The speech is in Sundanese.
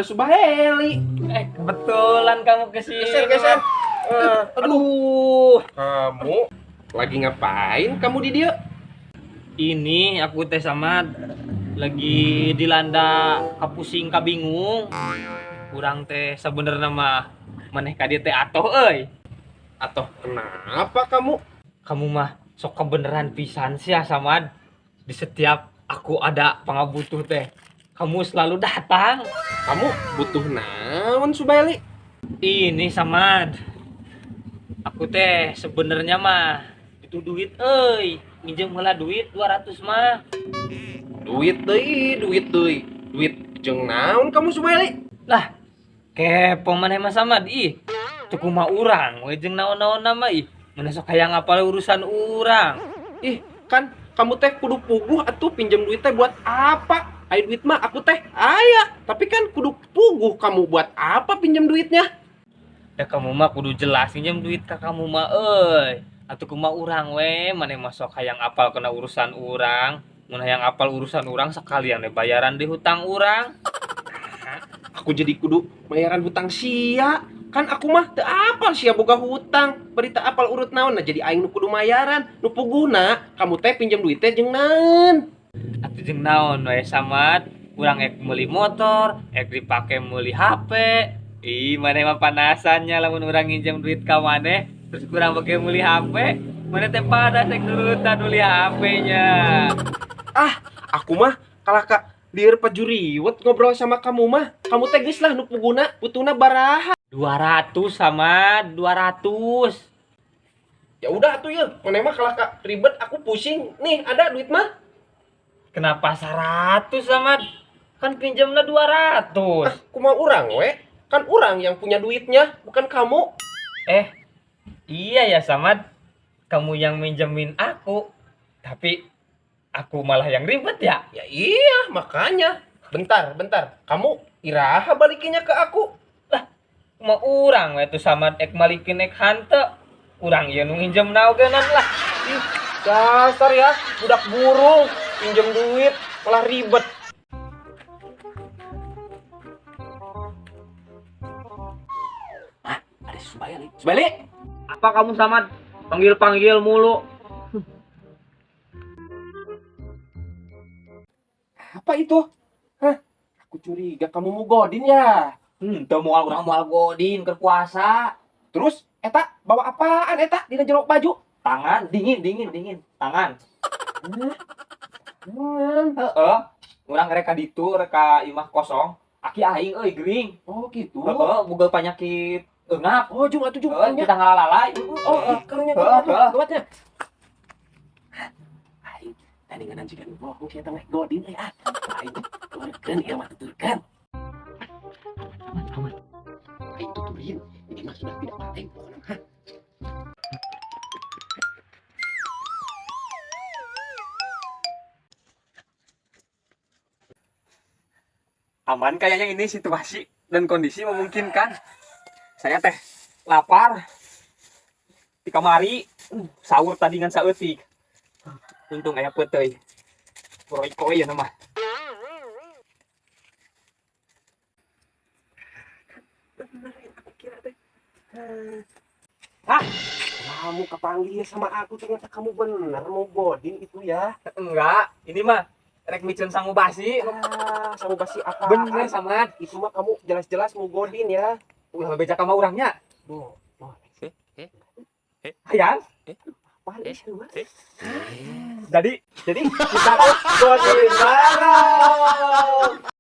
Ada Subaheli. Kebetulan kamu kesini. Geser, geser. Aduh. Kamu lagi ngapain kamu di dia? Ini aku teh sama lagi dilanda kapusing kabingung. Kurang teh sebenarnya mah maneh ka dieu teh atoh euy. Atau kenapa kamu? Kamu mah sok kebeneran pisan sih ya Samad. Di setiap aku ada pangabutuh teh, kamu selalu datang. Kamu butuh naon Subaheli? Ini Samad. Aku teh sebenarnya mah itu duit euy. Minjem heula duit 200 mah. Duit deui, duit deui. Duit jeung naon kamu Subaheli? Lah, kepo maneh mah Samad ih. Teu kumaha urang we jeung naon-naon mah ih. Maneh sok hayang ngapal urusan urang. Ih, kan kamu teh kudu puguh atuh pinjam duit teh buat apa? Ayo duit mah aku teh aya, tapi kan kudu puguh kamu buat apa pinjam duitnya? Ya kamu mah kudu jelas pinjam duit ka kamu mah euy. Atuh kumaha urang we, maneh mah sok hayang apal kena urusan urang. Mun hayang apal urusan urang sekalian we bayaran di hutang urang. Aku jadi kudu bayaran hutang sia. Kan aku mah teu apal sia boga hutang. Bari teu apal urut naon, nah jadi aing nu kudu mayaran. Nu puguhna kamu teh pinjam duit teh jeung naon? Atuh jeung naon we Samad? Urang ek meuli motor, ek dipake meuli HP. Ih, maneh mah panasannya lamun urang nginjem duit ka maneh, terus kurang pake meuli HP. Maneh teh panas ek nurutan meuli HP-nya. Ah, aku mah kalah ka lieur pajuriwet ngobrol sama kamu mah. Kamu teh geus lah nu puguhna butuhna baraha. 200 sama 200. Ya udah atuh ye, maneh mah kalah ka ribet aku pusing. Nih, ada duit mah. Kenapa 100 Samad? Kan pinjamnya 200. Ah, kumaha urang we? Kan urang yang punya duitnya, bukan kamu. Iya ya Samad. Kamu yang minjemin aku, tapi aku malah yang ribet ya. Ya iya, makanya. Bentar, bentar. Kamu iraha balikinnya ke aku. Lah, kumaha urang we tuh Samad ek malikin ek hante. Urang ieu nu nginjem naogenan lah. Ih, dasar ya, budak burung, pinjem duit malah ribet. Hah, ada Subaheli. Subaheli? Apa kamu Samad? Panggil-panggil mulu. Apa itu? Hah? Aku curiga kamu mau godin ya. Teu moal urang moal godin keur puasa. Terus eta bawa apaan eta dina jero baju? Tangan dingin dingin dingin. Tangan. Hah? Heeh. Urang rek ka ditu rek ka imah kosong. Aki aing euy gering. Oh gitu. Heeh, boga penyakit eungap. Oh, jung atuh jung. Heeh, kita ngalalai. Oh, oh, karunya Heeh, karunya heeh. gawatnya. Aing tadi ngeunaan jiga nu bohong sia teh godin euy ah. Aing tuturkeun ieu mah tuturkeun. Aman, aman. Aing tuturin, ini mah sudah tidak penting pokoknya. Hah? Aman kayaknya ini situasi dan kondisi memungkinkan. Saya teh lapar. Di kamari sahur tadi ngan saeutik. Untung aya peuteuy. Roy-koy ya nama. Bener yang aku kira teh. Hah? Kamu kepanggil sama aku ternyata kamu bener mau godin itu ya. Enggak, ini mah rek miceun sangu basi. Ah, sangu basi apa? Bener Samad. Itu mah kamu jelas-jelas mau godin ya. Ulah beja ka urangnya. Boh, boh. Hayang. Apaan ih, lu, ah? Jadi kita godin bareng.